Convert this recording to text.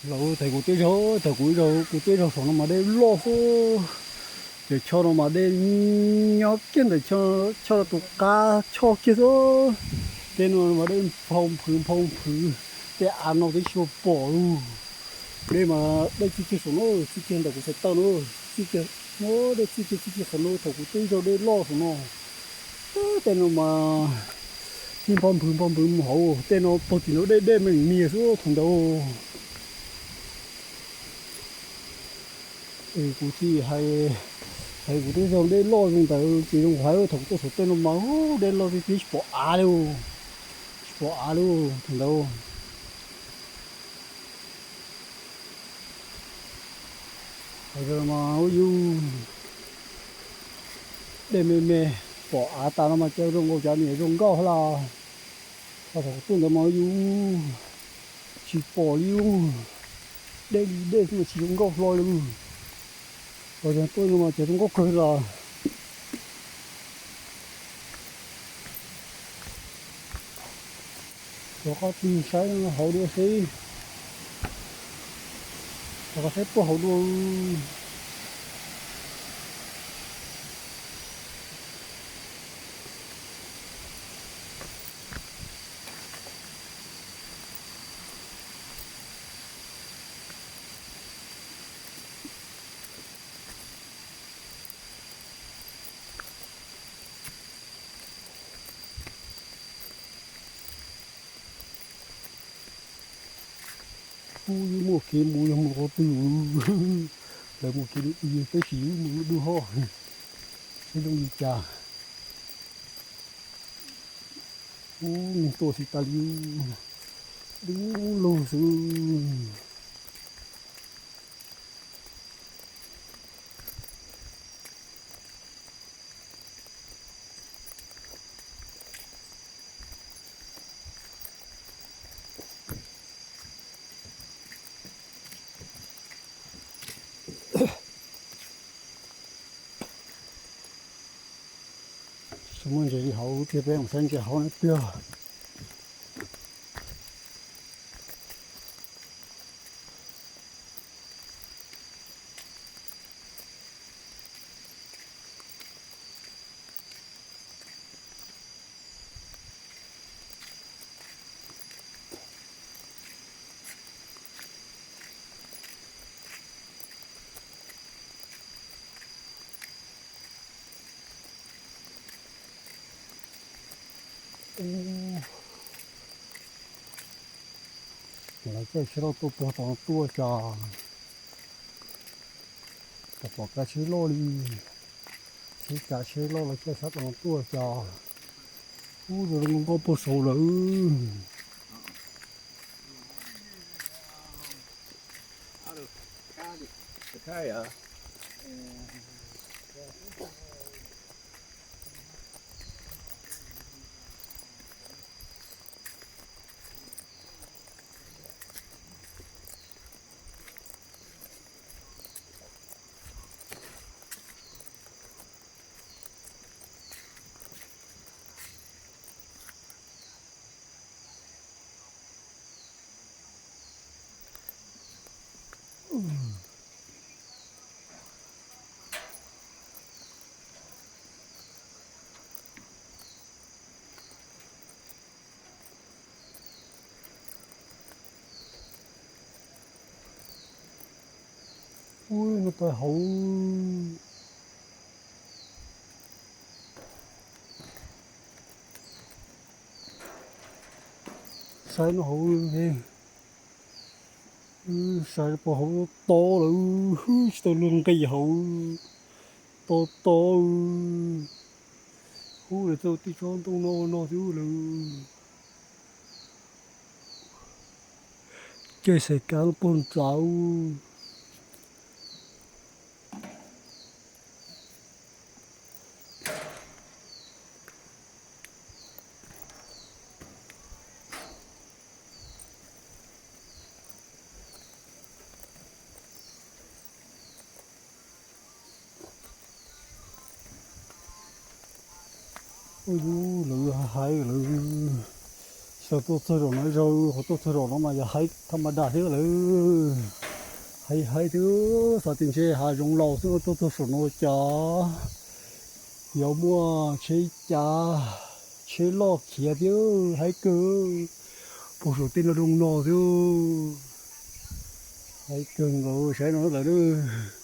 Lawv thaiv kuv tej zaug, thaum kuv zaug, kuv tej zaug saum no mas dej loj xwb. Ces choj no mas dej nyob kiag ntawm choj, choj tus qab choj kiag xwb. Tej no mas dej nphau nphwv nphau nphwv, tej av no twb tsis pom lawm. Dej mas dej txij kiag saum no, txij kiag ntawm kuv txhais taw no, txij kiag, dej txij kiag txij kiag saum no thaum kuv tej zaug dej loj saum no. Tej no mas txij nphau nphwv nphau nphwv mus hauv, tej no puag tim no dej dej me niag xwb thaum ntawd. Kuv txiv hais, hais kuv twb zoo dej loj zoo ntawd ces zoo hais thaum kuv tuaj saum tej no mas dej loj tiag tiag tsis pom av li, tsis pom av li thaum ntawd. Hais mas yus dej me me, pom av tas no mas cas zoo nkaus cov niam zoo nkauj hlo. Thaum kuv tuaj ntawd mas yus tsis pom li, dej li dej xwb mas tsis zoo nkauj hlo li. Thaum tuaj no mas cas zoo nkauj kawg los. Rov qab tig saib hauv dua seb, rov qab saib puag hauv dua. Ub, yeej muaj kev mus, yog mus qhov twg, lawv mus kev dub, peb sim mus lub dub hoj, seb zoo li cas. Ub, neeg tuaj xis tas li, dub lug xwb. Tsis muaj ntses li hauv tiag, peb mus saib ntses hauv no tiag. Lawv caij tsheb loj tuaj puag tom no tuaj cas, pom pom kab tsheb loj li, tsheb cav tsheb loj los caij sab tom no tuaj cas, ub, zoo zoo nkauj puag saud lawm. Ub, no pais hauv, saib no hauv, saib puag hauv to lawm, tsis tau luag nqis hauv, to to. Ub, lawv txoj tij tsob ntoo no no xwb lawm. Caij xais kab puag ntxav. Ub, lawv hais lawv Xyov tuaj txog zaum no, zaum qhov tuaj txog zaum no mas yog haib thaj ma das thiab lawm. Haib haib thiab, xav tias ntshe hav zoov laus xwb no, tuaj txog saum no cas yuav muaj tsheb cav, tsheb loj khiav thiab, haib kawg. Puag saum tej no zoo no thiab, haib kawg nkaus, saib no lawm lauj.